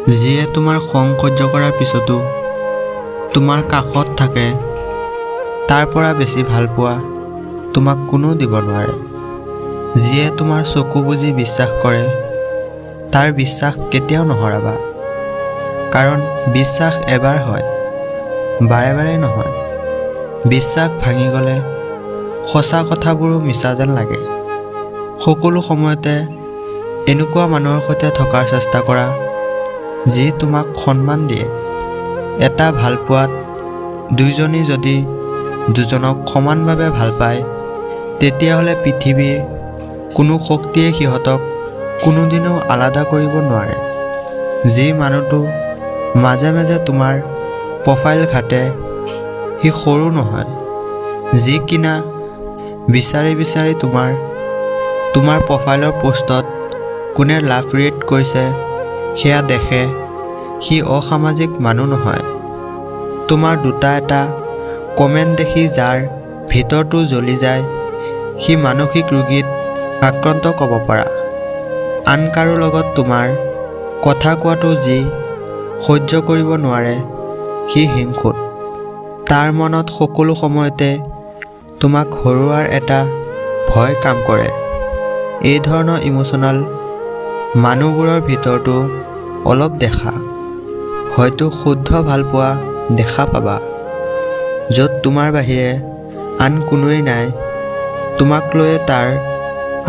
যিয়ে তোমাৰ খং সহ্য কৰাৰ পিছতো তোমাৰ কাষত থাকে, তাৰ পৰা বেছি ভালপোৱা তোমাক কোনেও দিব নোৱাৰে। যিয়ে তোমাৰ চকু বুজি বিশ্বাস কৰে, তাৰ বিশ্বাস কেতিয়াও নহৰাবা। কাৰণ বিশ্বাস এবাৰ হয়, বাৰে বাৰে নহয়। বিশ্বাস ভাঙি গ'লে সঁচা কথাবোৰো মিছা যেন লাগে। সকলো সময়তে এনেকুৱা মানুহৰ সৈতে থকাৰ চেষ্টা কৰা, যি তোমাক সন্মান দিয়ে। এটা ভালপোৱাত দুইজনী যদি দুজনক সমানভাৱে ভাল পায়, তেতিয়াহ'লে পৃথিৱীৰ কোনো শক্তিয়ে সিহঁতক কোনোদিনেও আলাদা কৰিব নোৱাৰে। যি মানুহটো মাজে মাজে তোমাৰ প্ৰফাইল ঘাটে, সি সৰু নহয়। যি কিনা বিচাৰি বিচাৰি তোমাৰ প্ৰফাইলৰ পোষ্টত কোনে লাভ ৰিয়েক্ট কৰিছে সেয়া দেখে, সি অসামাজিক মানুহ নহয়। তোমাৰ দুটা এটা কমেণ্ট দেখি যাৰ ভিতৰটো জ্বলি যায়, সি মানসিক ৰোগীত আক্ৰান্ত ক'ব পাৰা। আন কাৰো লগত তোমাৰ কথা কোৱাটো যি সহ্য কৰিব নোৱাৰে, সি হিংসুক। তাৰ মনত সকলো সময়তে তোমাক হৰুৱাৰ এটা ভয় কাম কৰে। এই ধৰণৰ ইম'চনেল মানুহবোৰৰ ভিতৰটো অলপ দেখা, হয়তো শুদ্ধ ভালপোৱা দেখা পাবা, য'ত তোমাৰ বাহিৰে আন কোনোৱেই নাই, তোমাক লৈয়ে তাৰ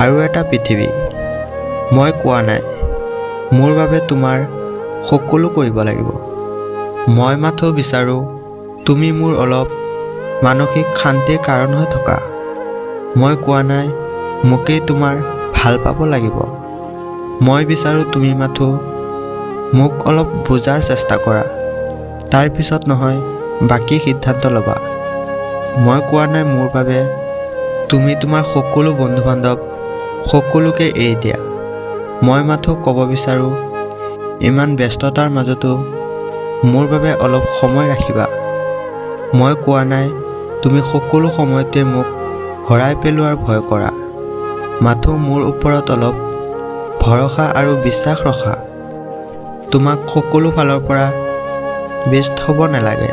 আৰু এটা পৃথিৱী। মই কোৱা নাই মোৰ বাবে তোমাৰ সকলো কৰিব লাগিব। মই মাথোঁ বিচাৰোঁ তুমি মোৰ অলপ মানসিক শান্তিৰ কাৰণ হৈ থকা। মই কোৱা নাই মোকেই তোমাৰ ভাল পাব লাগিব। মই বিচাৰোঁ তুমি মাথোঁ মোক অলপ বুজাৰ চেষ্টা কৰা, তাৰপিছত নহয় বাকী সিদ্ধান্ত ল'বা। মই কোৱা নাই মোৰ বাবে তুমি তোমাৰ সকলো বন্ধু বান্ধৱ সকলোকে এৰি দিয়া। মই মাথোঁ ক'ব বিচাৰোঁ, ইমান ব্যস্ততাৰ মাজতো মোৰ বাবে অলপ সময় ৰাখিবা। মই কোৱা নাই তুমি সকলো সময়তে মোক হৰাই পেলোৱাৰ ভয় কৰা। মাথোঁ মোৰ ওপৰত অলপ ভৰসা আৰু বিশ্বাস ৰখা। তোমাক সকলো ফালৰ পৰা বেষ্ট হ'ব নালাগে,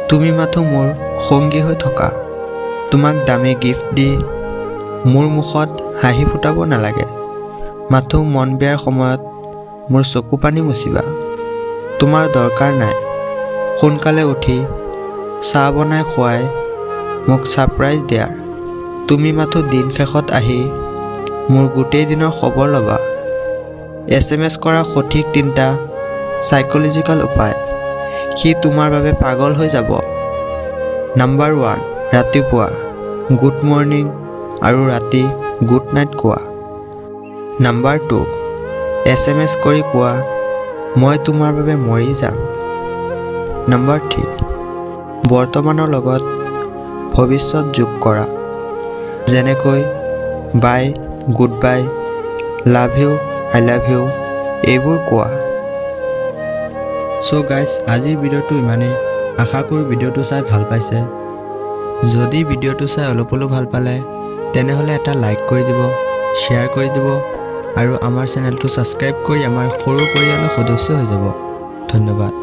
তুমি মাথোঁ মোৰ সংগী হৈ থকা। তোমাক দামী গিফ্ট দি মোৰ মুখত হাঁহি ফুটাব নালাগে, মাথোঁ মন বেয়াৰ সময়ত মোৰ চকু পানী মুচিবা। তোমাৰ দৰকাৰ নাই সোনকালে উঠি চাহ বনাই খুৱাই মোক ছাৰপ্ৰাইজ দিয়াৰ। তুমি মাথোঁ দিন শেষত আহি মোৰ গোটেই দিনৰ খবৰ ল'বা। এছএমএছ কৰা সঠিক তিনিটা চাইক'লজিকেল উপায়। সি তোমাৰ বাবে পাগল হৈ যাব। নাম্বাৰ 1, ৰাতিপুৱা গুড মৰ্ণিং আৰু ৰাতি গুড নাইট কোৱা। নাম্বাৰ 2, এছএমএছ কৰি কোৱা, "মই তোমাৰ বাবে মৰি যাম।" নাম্বাৰ 3, বৰ্তমানৰ লগত ভৱিষ্যত যোগ কৰা, যেনেকৈ bye, good bye, love you, I love you এইবোৰ কোৱা। চ' গাইজ, আজিৰ ভিডিঅ'টো ইমানেই। আশা কৰোঁ ভিডিঅ'টো চাই ভাল পাইছে। যদি ভিডিঅ'টো চাই অলপ হ'লেও ভাল পালে, তেনেহ'লে এটা লাইক কৰি দিব, শ্বেয়াৰ কৰি দিব আৰু আমাৰ চেনেলটো ছাবস্ক্ৰাইব কৰি আমাৰ সৰু পৰিয়ালৰ সদস্য হৈ যাব। ধন্যবাদ।